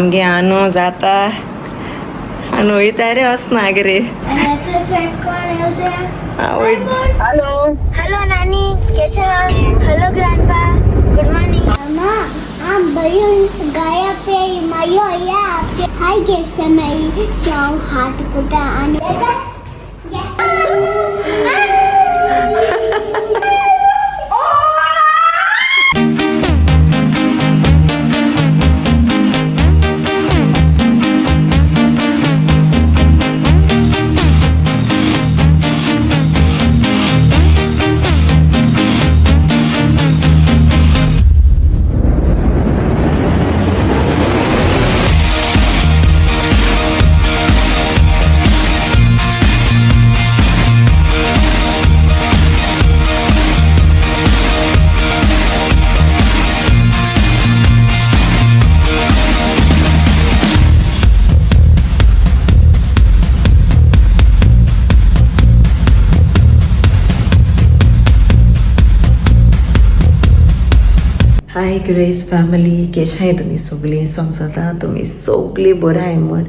आमगे आनो जाता आनी वयता रे वचना रे. हॅलो हॅलो नानी, कैसे हो? Hello grandpa, good morning. Mama, I'm balloon gaya pe mayo ya. Hi guys, my show heart kuta anu. Hi Grace family, केशाय तुमी सगळीं? समजता तुमी सगळीं बरीं आहाय म्हूण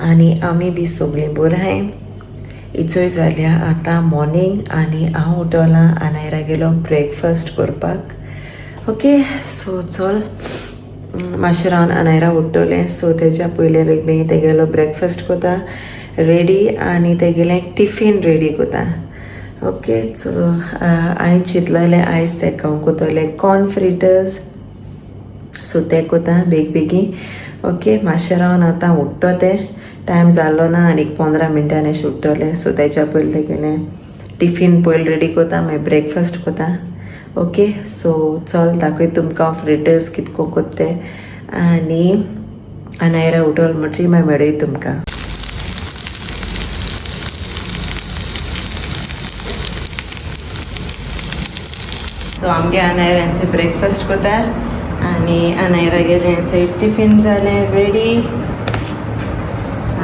आनी आमी बी सगळीं बरीं आहाय. इचोय जाल्या आतां मॉर्निंग आनी हांव उठलां आनी आयरा गेलो ब्रेकफास्ट करपाक. ओके, सो चल मातशें रावन अनायरा उठ्ठलें. सो तेज्या पयलें बेग बेगीन तेगेलो ब्रेकफास्ट करता रेडी आनी तेगेलें टिफीन रेडी करता. ओके, सो हांवें चिंतलेलें आयज तेका हांव करतलें कॉर्न फ्रिटर्स. सो तें कोता बेग बेगीन. ओके, मातशें रावन आतां उठ्ठो तें टायम जालो ना आनी 15 मिनटांनी अशें उठ्ठलें. सो तेज्या पयलीं तेगेलें टिफीन पयलीं रेडी करता, मागीर ब्रेकफास्ट करता. ओके, सो चल दाखय तुमकां फ्रिटर्स कितको कोत्ता तें आनी अनायरा उठोल म्हणटरी मागीर मेळय तुमकां. सो आमगे अनायरांचे ब्रेकफास्ट कोता आनी अनायरा गेलें टिफीन जालें रेडी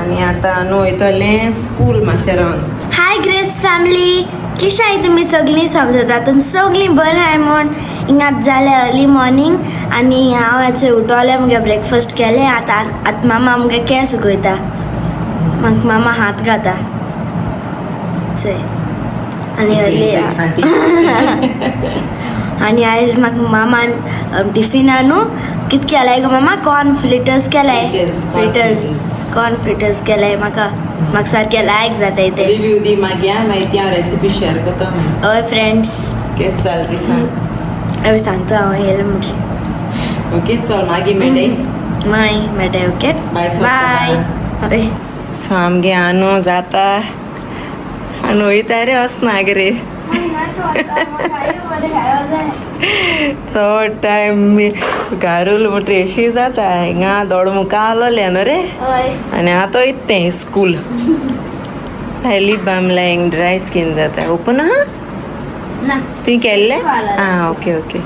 आनी आतां न्हू वयतलें स्कूल मातशें रावन. हाय ग्रेस फॅमिली, कशें आहाय तुमी सगळीं? समजता तुमी सगळीं बरीं आहाय म्हूण. हिंगात जालें अर्ली मॉर्निंग आनी हांव हाचे उठोलें, मुगे ब्रेकफास्ट केलें. आतां आतां मामा मुगे केंस सुकयता, म्हाका मामा हात घाता चय. आनी अर्ली आनी आयज म्हाका मामान टिफिना न्हू कित केलाय गो मामा? कॉर्न फ्रिटर्स केलाय. Fritters, corn fritters, fritters. Corn fritters केलाय. म्हाका म्हाका सारकें लायक जाताय ते. रिव्यू दी मागीर, मागीर ती हांव रेसिपी शेअर करता मागीर. हय फ्रेंड्स. केस जाल ती सांग. हांवें सांगता हांव येयलें म्हटलें. ओके, चल मागीर मेळटाय. मागीर मेळटाय. ओके. बाय. बाय. हय. सो आमगे आनो जाता आनी वयता रे वचना रे. चड टायम घारूल म्हणटरी एशी जाता. हिंगा दोड मुखा आलोलें न्हू रे. हय. आनी आतां वयता तें स्कूल. लिप बाम लायक ड्राय स्कीन जाता. ओपन आहा. ना. तुवें केल्लें? आं, ओके ओके.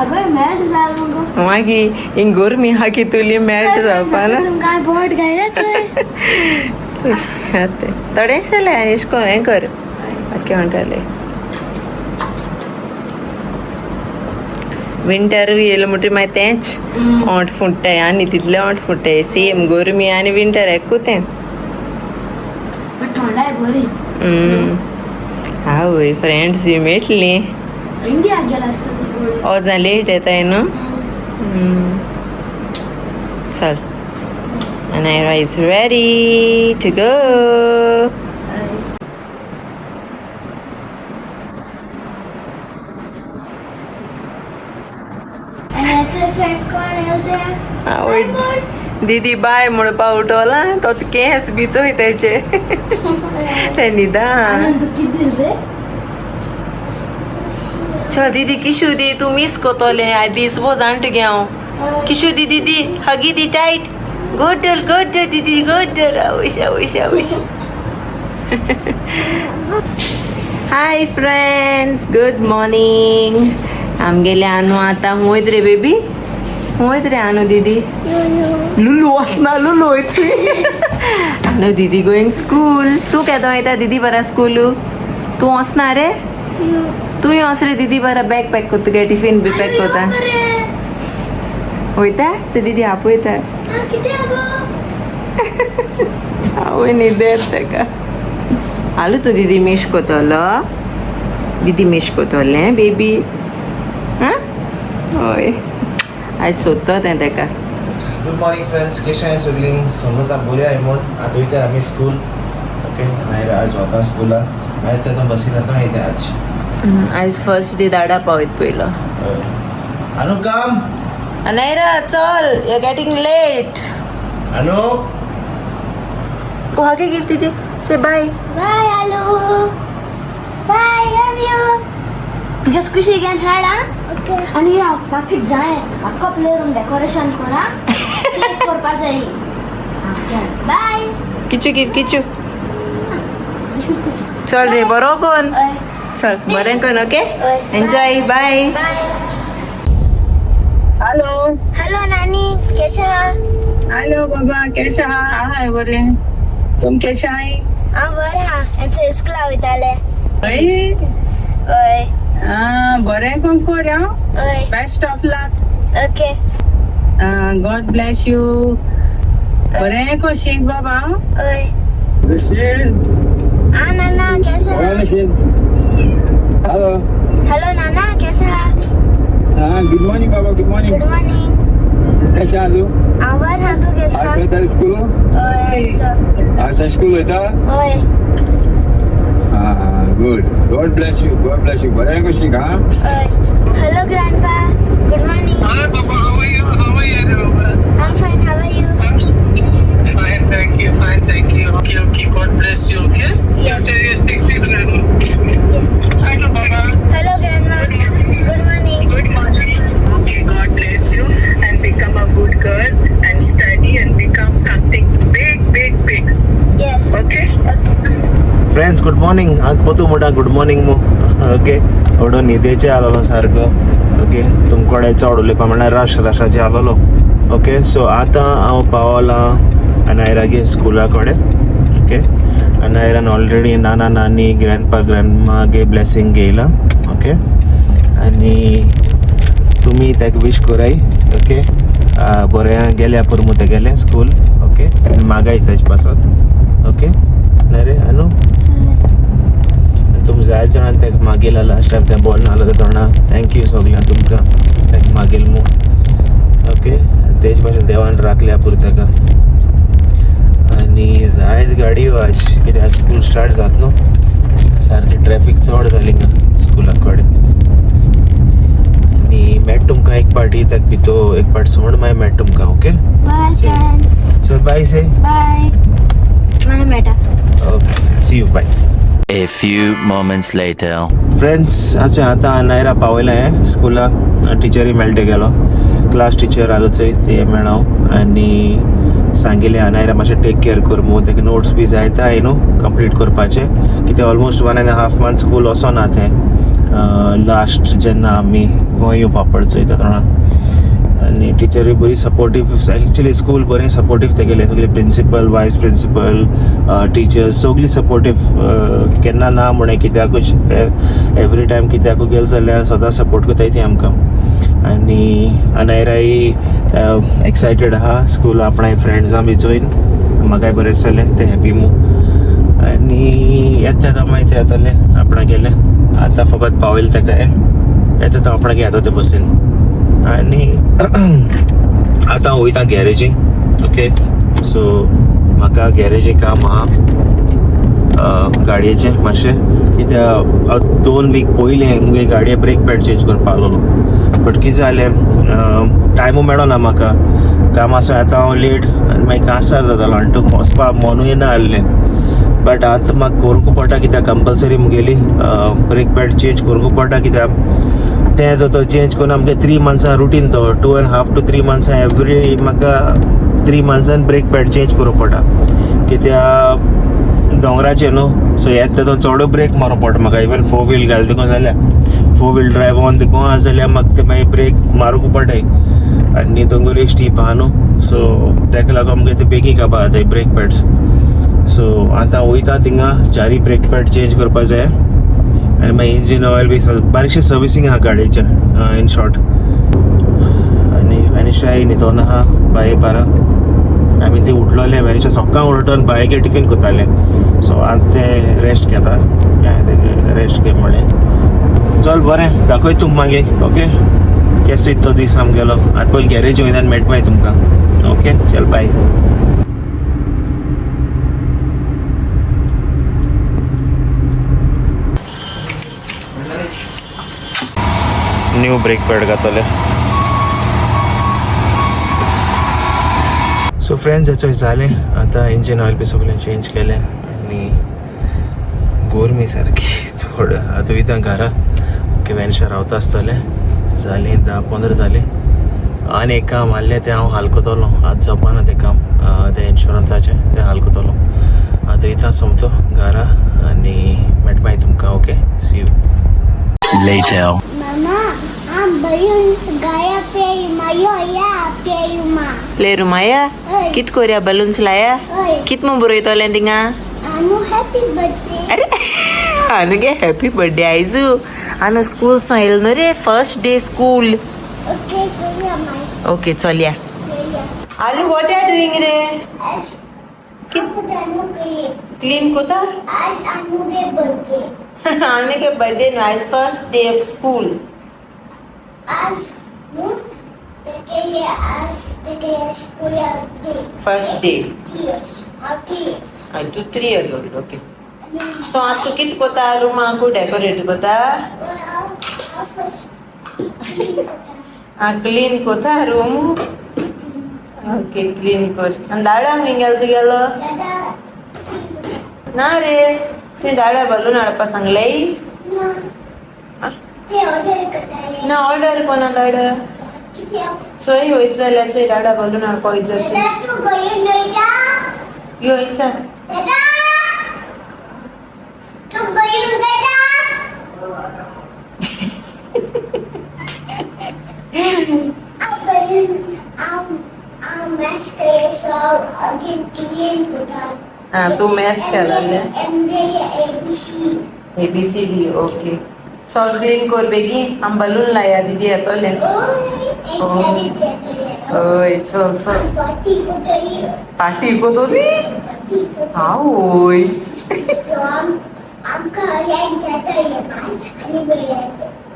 अगो मेल्ट जाल मुगो. मागीर हिंग गरमी आहा की तुली मेल्ट जावपा ना. तुमकां बोट घायलें चोय. तें थोडेशें लाय आनी एशें कोन्न हें कर. ओके म्हणटालें विंटरूय येयलो म्हणटरी मागीर तेंच ओंठ फुट्टाय आनी तितले ओंठ फुट्टाय. सेम गरमी आनी विंटर एकू तें. बट थोंडाय बरी. आवय, फ्रेंड्स बी मेळटलीं. इंडिया गेला आसता ती. वजां लेट येताय न्हू. चल, Anaira is ready to go. Friends कोण येयले? आवय, दीदी बाय म्हणपा उठोला तो केंस बी चोय तेचे ते न्हिदा. आनंद कितें रे? चल दीदी, किशू दी. तूं मीस कोतोलें आयज दीस जाण तुगे हांव. किशू दी दीदी, हगी दी टायट. गुड गुड दीदी, गुड. आवश आवश आवश. Hi friends, good morning. आमगेले आनू आतां वयत रे बेबी, वयत रे आनू दीदी. लुलू वचना, लुलू वयतली. आनू दीदी गोईंग स्कूल. तूं केदो वयता दीदी बरा स्कूल? तूं वचना रे? तूंय वच रे दीदी बरा. बॅग पॅक करता तुगे, टिफीन बी पॅक करता. वयता सो दिदी आपयता. कितें गो? आवय न्हिदेत ताका. हालू तूं दिदी मिश कोतलो, दिदी मिश कोतोलें बेबी. आं हय, आयज सोदतो तें ताका. गुड मॉर्निंग फ्रेंड्स, कशें आहाय सगळीं? समजता बरी आहाय म्हूण. आतां वयता आमी स्कूल. ओके, मागीर आज वता स्कुलाक, मागीर तें बसीन आतां येता आज. आयज फर्स्ट डे दाडा पावयत पयलो. अनु, कम. अनायरा, चल, you are getting late. Anu. Go hug give दीदी, से बाय. बाय आलू, बाय, लव you. तुगे स्कुशी घेवन हाड आं. ओके. आनी राव, म्हाका कितें जाय, म्हाका प्ले रूम डेकोरेशन कर आं, केक करपा जाय. आं, चल, बाय. Kishu give Kishu. चल रे, बरो कोन. हय. चल, बरें कोन. ओके. हय. Enjoy, bye. बाय. हॅलो. हॅलो नानी, केशें आहा? हॅलो बाबा, केशें आहा? हाय, बरें, तुम केशें आहाय? हांव बरें आहा. हेंचो इस्कुला वयतालें. हय. हय. आं, बरें कोण कोर. हय. Best of luck. Okay. God bless you. बरें को शीक बाबा. हय. Michelle. हाँ नाना, कैसे Hola, हैं? Michelle. Hello. Hello नाना, कैसे हैं? हाँ, गुड मॉर्निंग बाबा, गुड मॉर्निंग. Good morning. कैसे आहा तूं? हांव बरें आहा, तूं केसो आज आहा? खंय स्कूल? हय सर. आज स्कूल वयता? हय. हाँ, good. God bless you, God bless you. बरें कशी हां. हय. Hello grandpa, good morning. Hi, Baba. How are you? How are you, Baba? I am fine, how are you? Fine, thank you. Fine, thank you. Okay, okay. God bless you. Okay. Yeah. You tell your 60 grand. Hello, Baba. Hello grandma, good morning. Good morning. Okay, God bless you and become a good girl and study and become something big, big, big. Yes. Okay. Okay. Friends, good morning. आज पोतू म्हणटा good morning मू. Okay, एवढो न्हिदेचे आलोलो सारको. Okay, तुमकडे चड उलोवपा म्हणल्यार rush रशाचे आलोलो. Okay, so आतां हांव पावलां अनायरागे स्कुला कडेन. ओके, अनायरान ऑलरेडी नाना नानी, ग्रँडपा ग्रँडमागे ब्लेसींग घेयलां. ओके, आनी तुमी ताका विश कराय. ओके, बरें गेल्या पुरो तेगेलें स्कूल. ओके, मागाय तेजे पासत. ओके, न्हय रे अनु? तुम जाय जाणां ताका मागयला. लास्ट टायम तें बोल नासलो तेन्ना thank you सगळ्यांक तुमकां ताका मागील मू. ओके, तेज भाशेन देवान राखल्या पुरो ताका. आनी जायत गाडयो आज, कित्याक आज स्कूल स्टार्ट जात न्हू, सारकी ट्रॅफीक चड जाली ना स्कुला कडेन. आनी मेळटा तुमकां एक पार्टी ताका भितर एक पार्ट सोड, मागीर मेळटा तुमकां. ओके. बाय फ्रेंड्स. चल, बाय से. बाय, मागीर मेळटा. Okay, see you, bye. A few moments later. Friends, अच्छा, आतां अनायरा पावयलें हें स्कुला. टिचरी मेळटे गेलो, क्लास टिचर आलो चोय, ते मेळो आनी सांगिलें अनायरा मातशें टेक केअर कर मू, तेका नोट्स बी जाय ताय न्हू कंप्लीट करपाचे, कित्याक almost 1.5 month school वचोना तें, लास्ट जेन्ना आमी गोंय येवपा पड चोय तेन्ना. आनी टिचरूय बरी सपोर्टीव. एक्चुली स्कूल बरें सपोर्टीव तेगेलें, सगळे प्रिंसिपल, वायस प्रिंसिपल, टिचर्स सगळीं सपोर्टीव. केन्ना ना म्हणें कित्याकूच. एवरी टायम कित्याकूय गेले जाल्यार सदां सपोर्ट करताय ती आमकां. आनी अनायराय एक्सायटेड आहा स्कूल आपणाय फ्रेंड्सां बी चोयन. म्हाकाय बरें दिसलें तें, हॅपी मू. आनी येता आतां, मागीर तें येतलें आपणागेलें. आतां फकत पावयलें ताका, येता तो आपणागे येता ते बसीन. आनी आतां वयता गॅरेजी. ओके, सो म्हाका गॅरेजी काम आहा गाडयेचें मातशें, कित्याक 2 वीक पयलीं मुगे गाडये ब्रेक पॅड चेंज करपा आहलोलो, बट कितें जालें, टायमू मेळना म्हाका. काम आसा, येता हांव लेट आनी मागीर कांसार जातालो आनी तुका वचपा मनूय ना आहलें. बट आतां म्हाका करूंक पडटा, कित्याक कंपलसरी मुगेली ब्रेक पॅड चेंज करूंक पडटा, कित्याक तें जर तो चेंज करून आमगे 3 मंथ्सां रुटीन तो 2.5 to 3 मंथ्सां, एवरी म्हाका 3 मंथ्सान ब्रेक पॅड चेंज करूंक पडटा, कित्याक दोंगराचेर न्हू, सो येता तो चडू ब्रेक मारूंक पडटा म्हाका. इवन फोर व्हील घाल देखून जाल्यार, फोर व्हील ड्रायव ऑन देखून आसा जाल्यार म्हाका ते मागीर ब्रेक मारूंक पडटाय. आनी दोंगुरी स्टीप आहा न्हू, सो ताका लागून आमगे ते बेगीन काबार जाताय ब्रेक पॅड्स. सो आतां वयता थिंगा, चारय ब्रेक पॅड चेंज करपा जाय आनी मागीर इंजीन ऑयल बी बारीकशें सर्विसींग आहा गाडयेचें इन शॉर्ट. आनी आनी वेनिशाय न्हिदोन आहा बाये बारा. I mean ती उठलोलें वेनिशा सकाळ उठून बायगे टिफीन करतालें. सो आज तें रेस्ट घेता, काय तें रेस्ट घे म्हणलें. चल बरें दाखय तुमकां मागीर. ओके केसो इतलो दीस आमगेलो. आतां पयलीं गॅरेज वयता आनी मेळटा मागीर तुमकां. ओके चल बाय. न्यू ब्रेक पॅड घातले. सो फ्रेंड्स हेचो जालें आतां इंजीन ऑयल बी सगळें चेंज केलें आनी गोरमी सारकी चड. आतां वयता घरा. ओके वेनशा रावता आसतलें. जालीं 10-15 जालीं. आनी एक काम आहलें तें हांव हालकतलो. आज जावपाना तें काम, तें इन्शुरंसाचें तें हालकतलो. आतां वयता सोमतो घरा आनी मेळटा मागीर तुमकां. Okay see you Later. Mama, I'm balloon gaya pe mayo ya pe ma. ले रुमाया कित कोरया बलून्स लाया कित मग बरयतलें थिंगा. Anu happy birthday. अरे आनु गे हॅपी बर्थडे आयजू. आनु स्कूल सावन येयलो न्हू रे, first day school. Okay Koya my. Okay चलया. आलू what are doing रे? आज anu ke clean कोता आज anu के बर्थडे. आनु के बर्थडे न्हू, आयज फर्स्ट डे ऑफ स्कूल. आज नु के ये आज K school day. First day. Years. Years. तूं 3 years old. Okay so आतां तूं कित कोता रुमाकू डेकोरेट कोता? आं क्लीन कोता रूम. ओके क्लीन कर. आनी दाडा खंय गेलो तुगेलो? ना रे तुवें दाडा बलून हाडपा सांगलें ना? ऑर्डर कोना दाडा चोय वयत जाल्यार चोय दाडा बलून हाडपा वयत जाल्यार यो हिंगसार. आं तूं मॅथ्स केलें. A B C D. Okay solve clean कर बेगीन. आम बलून लाया दीदी येतोलें. हय चल चल पार्टी कोतोली. आवयस.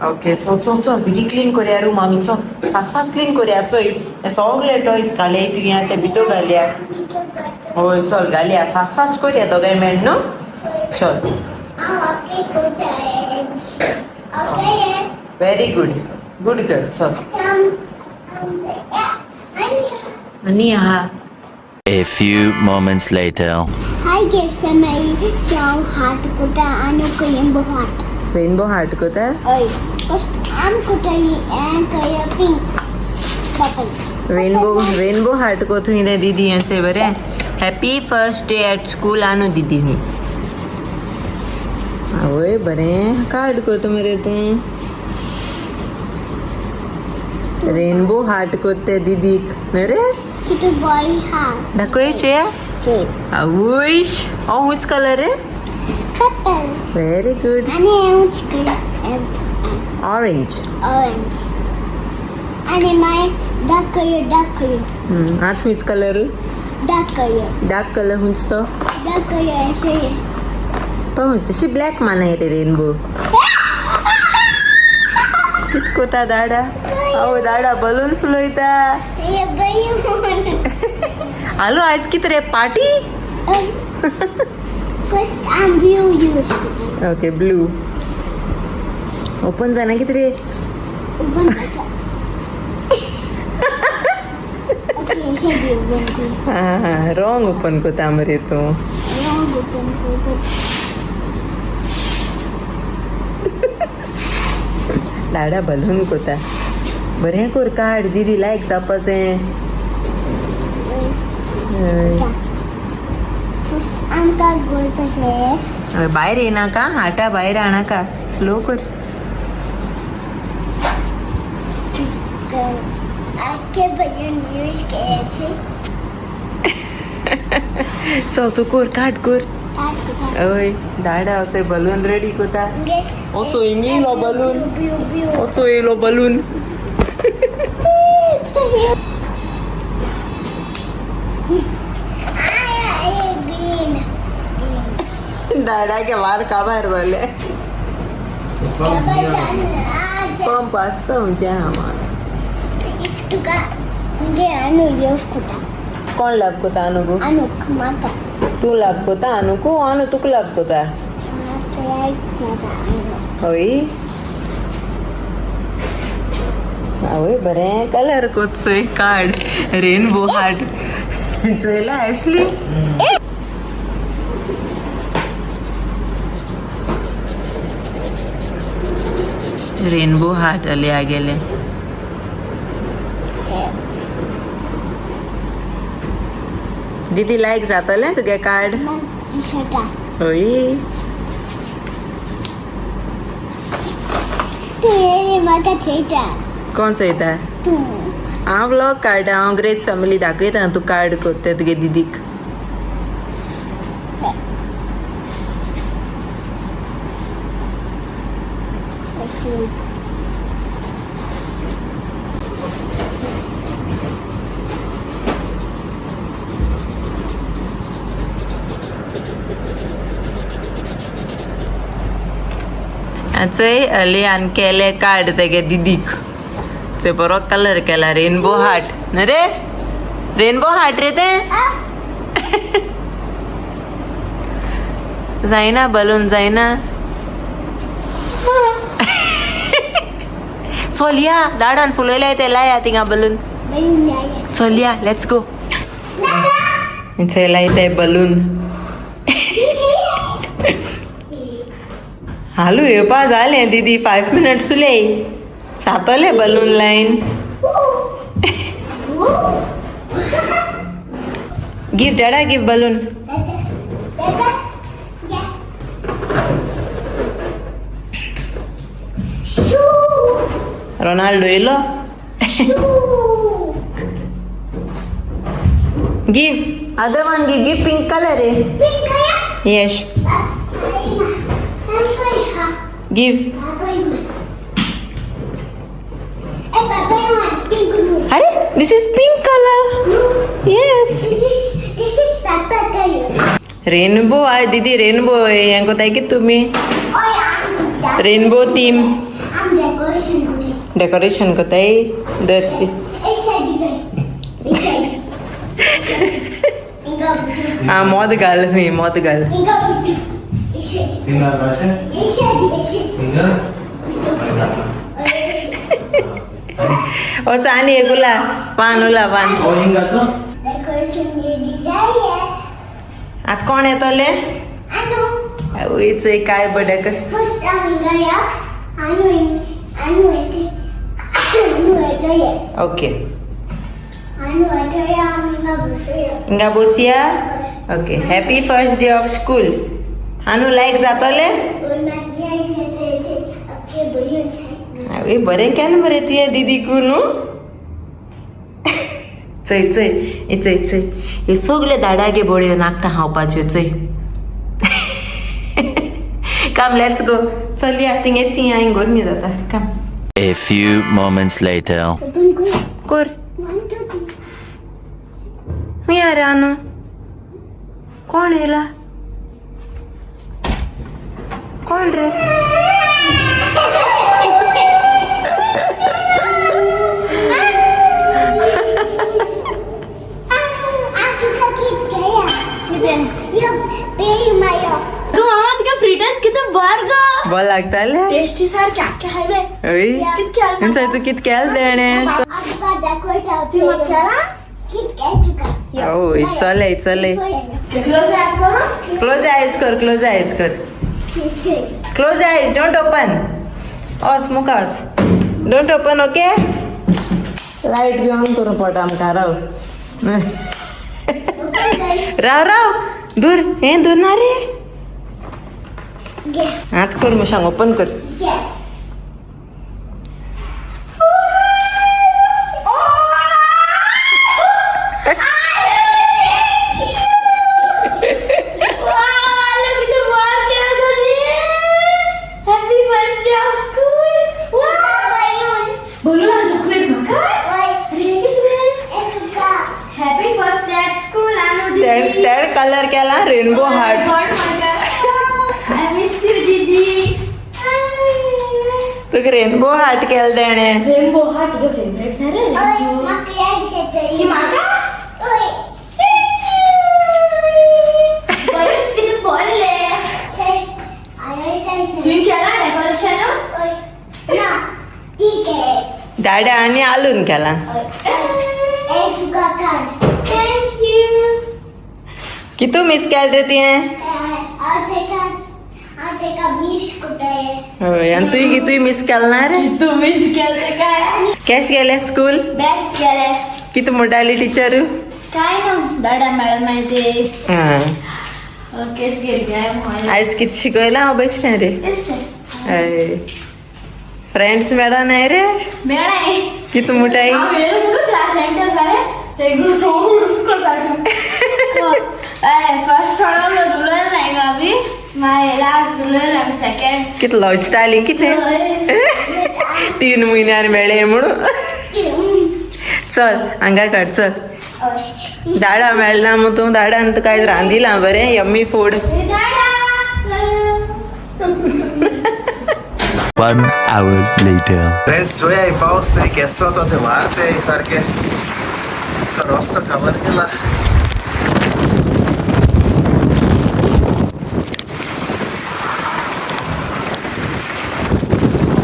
ओके चल चल चल बेगीन क्लीन करया रूम आमी. चल फास्ट फास्ट क्लीन करया. चोय हे सगळे टॉयज काडले तुवें ते भितर घालया. हय चल घालया फास्ट फास्ट करया दोगांय मेळून न्हू. चल व्हेरी गुड गुड गर्ल. चल आनी आहा. A few moments later. Hi guys family, so heart kota anu rainbow heart. Rainbow heart kota? Oi, first am kota and kaya pink purple. Rainbow rainbow heart ko थंय ते दीदी असे बरे. Happy first day at school आनु दीदी ही. आवय बरें card कोता मरे तूं. रेनबो हार्ट कोते दीदीक न्हय रे? कितू बॉय हार्ट. दाखय चोया. आवयश हो which colour रे? Purple. Very good. आनी which colour? Orange. Orange. आनी my dark colour dark colour. आतां which colour? Dark colour. Dark colour which तो? डार्क कलर अशें. तो which तशी ब्लॅक मानाय रे रेनबो. कित कोता दाडा? आवय दाडा बलून फुलयता. आलू आयज कित रे party? First I'm blue use करता. ओके ब्लू ओपन जायना कित रे? ओपन करता. ओके अशें ब्लू ओपन. हां हां रॉंग ओपन कोता मरे तूं. रॉंग ओपन करता. दाडा बलून कोता. बरें कोर कार्ड दीदी लायक जावपाचें. फर्स्ट आमकां गोलपाचें. भायर येनाका हाटा भायर हाणाका स्लो कर. आखे बलून यूज करायचे. चल तूं कोर कार्ड कोर. हय दाडा चोय बलून रेडी कोता. ओचो हिंग येयलो बलून. ओचो येयलो बलून. ग्रीन. दाडाके वार काबार जाले. पंप आसता म्हणजे आहा. If तुका मुगे अनु लव कोता. कोण लव कोता अनुकू? अनुक म्हाका. तूं लव कोता अनुकू? अनु तुका लव कोता? म्हाका जाता. हय आवय, बरें कलर कोत कार्ड रेनबो हार्ट चोयला एशली? रेनबो हार्ट आले गेले. दीदी लायक जातलें तुगे कार्ड? दिसता. हय. तूं येयली म्हाका चोयता. कोण चोयता? तूं. हांव व्लॉग काडटा. हांव ग्रेस फॅमिली दाखयता तूं कार्ड कोत्ता तुगे दिदीक. चोय अलियान केले कार्ड तेगे दिदीक. चोय बरो कलर केला, रेनबो हार्ट न्हय रे? रेनबो हार्ट रे तें. जायना बलून जायना. चल या, दाडान फुलयलाय ते लाया थिंगा बलून. चल या, let's go. चल लायताय बलून. हालू येवपा जालें दीदी, 5 मिनट्स उलय जातलें बलून लायन. Give Dada, give balloon. Ronaldo येयलो. Give other one, give, give pink colour रे. Yes, give. अरे this is pink colour. Yes. This is purple colour. Rainbow आहे दीदी, रेनबो हें कोताय कितें तुमी? Rainbow theme decoration कोताय दर. आं मोद घाल, खंय मोद घाल. वच आनी एक उला पान, उला पान. आतां कोण येतले? आवय चोय काय बडें. ओके, हिंगा बसया. Okay, happy first day of school. Anu like जातले? आवय बरें केलें मरे तुवें दीदीकू न्हू. चोय चोय हे चोय चोय, हे सगळे दाडागे बळयो नाकटां खावपाच्यो. चोय, come let's go. चल या थिंगे सी हांग गोरमी जाता. Come. A few moments later. कोर खंय रे आनू? कोण येयला? कोण रे? बरें लागतालें? टेस्टी सारकें आख्खें हायवे. हय, तूं कितें केलें तेणें? हय, चलय चलय. क्लोज आयज कर, क्लोज आयज कर, क्लोज आयज, don't open. ओस मुखार ओस, don't open. Okay, light be on करूं पडटा आमकां. राव राव राव, दूर हें दूर ना रे. हात कर मुशांग ओपन कर. Happy first day of school. बोलून चॉकलेट म्हाका. कलर केला rainbow heart. I miss you दीदी. तुका रेनबो हार्ट केलं तेणे. रेनबो हार्ट तुझं फेवरेट ना रे. म्हाका की म्हाका बरेंच कितें बोलले. तुवें केला डेकोरेशन? ना ठीक आहे. दाडा आनी आलून केला. तुका काड. Thank you. कितू मिस केलं रे तुवें? हांव तेका मिस कोताय. हय, आनी तुवें कितूय मिस केलें ना रे? तू मिस केलं काय? कशें गेलें स्कूल? बेस्ट केलें. कितें म्हणटाली टिचरू? काय ना दादा मॅडम माहिती. हां. केस गेली काय? आयज कितें शिकयलां हांव बेश्टें रे. हय, फ्रेंड्स मेळना रे? मेळाय. कितें म्हणटाय? क्लास सेंटर सारे फर्स्ट थोडो उलयलें नाही गो आमी, मागीर लास्ट उलयलो आमी सेकंड. कितें लजताली कितें 3 म्हयन्यान मेळ्ळे म्हणून? चल हांगा काड, चल. दाडा मेळना मग तूं दाडान तुका आयज रांदिलां बरें yummy food. 1 hour later. Friends चोया पावस चोय केसो तो, ते वार चोय सारके, रस्तो खबर केला.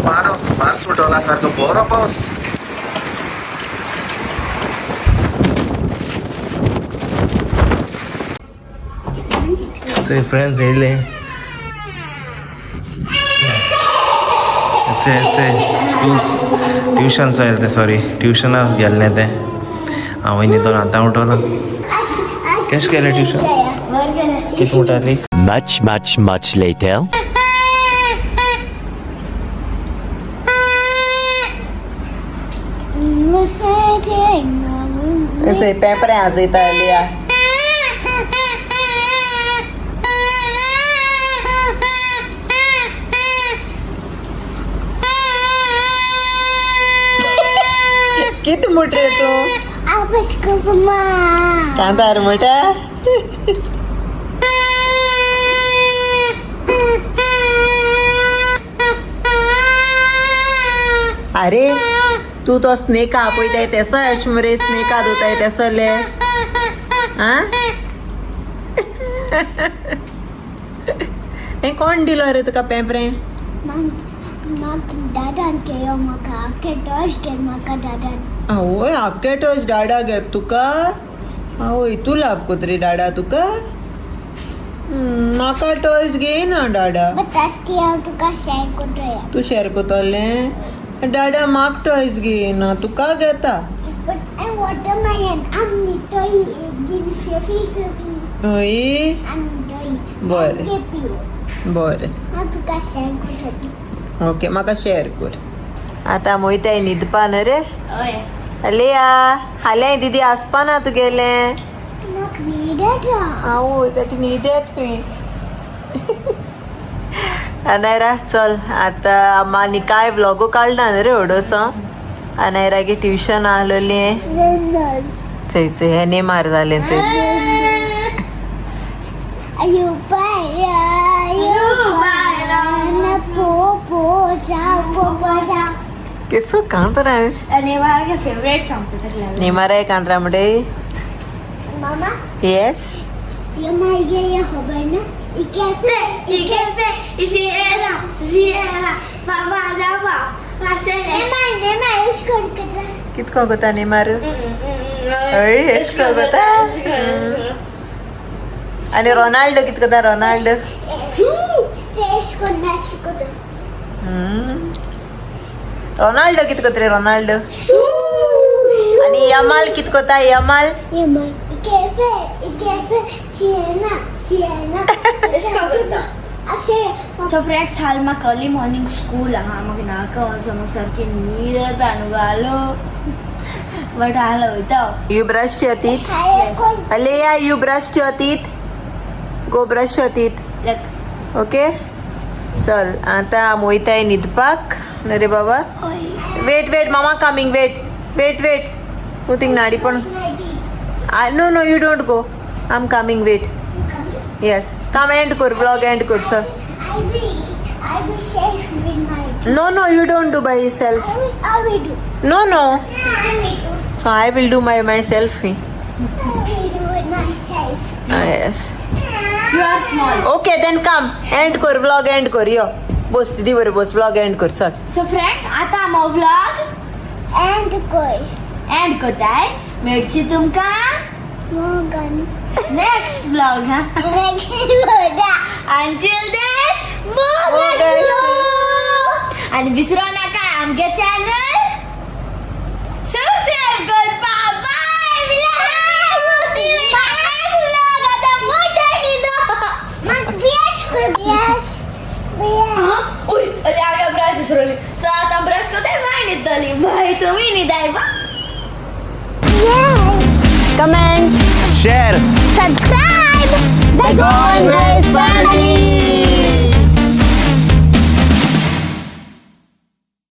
वारो वार सुटवला सारको बरो पावस. चोय फ्रेंड्स येयले स्कूल ट्युशन चोयलें ते, सॉरी ट्युशनाक गेल्लें तें. हांव न्हिदोन आतां उठोलां. केशें गेलें ट्युशन? कितें म्हणटाली? Much, much, much later. चोय पेपरें आजयता लिया. कितें म्हणटा रे तूं? कांतार म्हणटा? अरे तूं तो स्नेका आपयताय तेसो अशें मरे, स्नेका दोताय तेसोले. आं, हें कोण दिलो रे तुका पेपरें? दादान केयो म्हाका आख्खे टॉस घे म्हाका दादान. आवय, आख्खे टॉस डाडा घेत तुका? आवय, तूं लाभ कोत रे डाडा तुका? म्हाका टॉस घेयना डाडा. हांव तुका शेअर कोतोया. तूं शेअर कोतोलें? डाडा म्हाका टॉयज घेयना, तुका घेता. हय बरें बरें, ओके म्हाका शेअर कर. आतां मोयताय न्हिदपा न्हू रे? लिया, हाल्यां दिदी आसपा ना तुगेलें. आवय, ताका न्हीद येता खंय. अनायरा चल आतां आमी कांय व्लॉगो काडना न्हू रे व्हडोसो. अनायरागे ट्युशन आहलोलें. चय चय हें नेमार जालें चय. केसो कांतरा फेवरेट सॉंग नेमाराय कांतरा म्हणटे. मामा. येस. ये मागे ये खबर ना इकेफे इकेफे सिएरा सिएरा बाबा जाबा वासेले नेमार नेमार इसको करता. कितको कोता नेमार? हय एश कोता. आनी रोनाल्डो कित कोता? रोनाल्डो इसको मैच कोता. रोनाल्डो कित कोता रे रोनाल्डो? आनी यमाल कित कोता? यमाल यमाल इकेफे इकेफे सिएना सिएना इसको कोता. सो फ्रेंड्स, हाल म्हाका अर्ली मॉर्निंग स्कूल आहा, म्हाका नाका वचो, म्हाका सारकी न्हीद येता न्हू घालो, बट हाल वयता. You brush your teeth? Aleya, you brush your teeth? Go brush your teeth. Okay, चल आतां आमी वयताय न्हिदपाक न्हू रे बाबा? वेट वेट, मामा कमींग, वेट वेट वेट. तूं थिंग नाडी पण. No no, you don't go, I am coming, wait. Yes, come end कर, व्लॉग एंड कर sir. I will share with my. No, no, you don't do by yourself. I will do. No, no. I will do. So I will do my myself. I will do it myself. Yes. You are small. Okay, then come. End कर, vlog end कर. यो. बोस दीदी बरे Bose vlog end कर चल. So friends आता आमो vlog And koi. And कोताय मेळची तुमकां Morgan. Next vlog हा. Next word. Until then, मोग आसलो. आणि विसरू नका आमगे चॅनल सबस्क्राईब करपा. बाय. व्लॉग आता मोठ्यानी दो. Mak bias ko bias. Bias. उय अरे आगे ब्रश विसरली. सो आता ब्रश करताय माय न्हिदतली. बाय तुमी न्हिदाय. Bye. Yeah. Comment. Share. Subscribe. The Golden Family.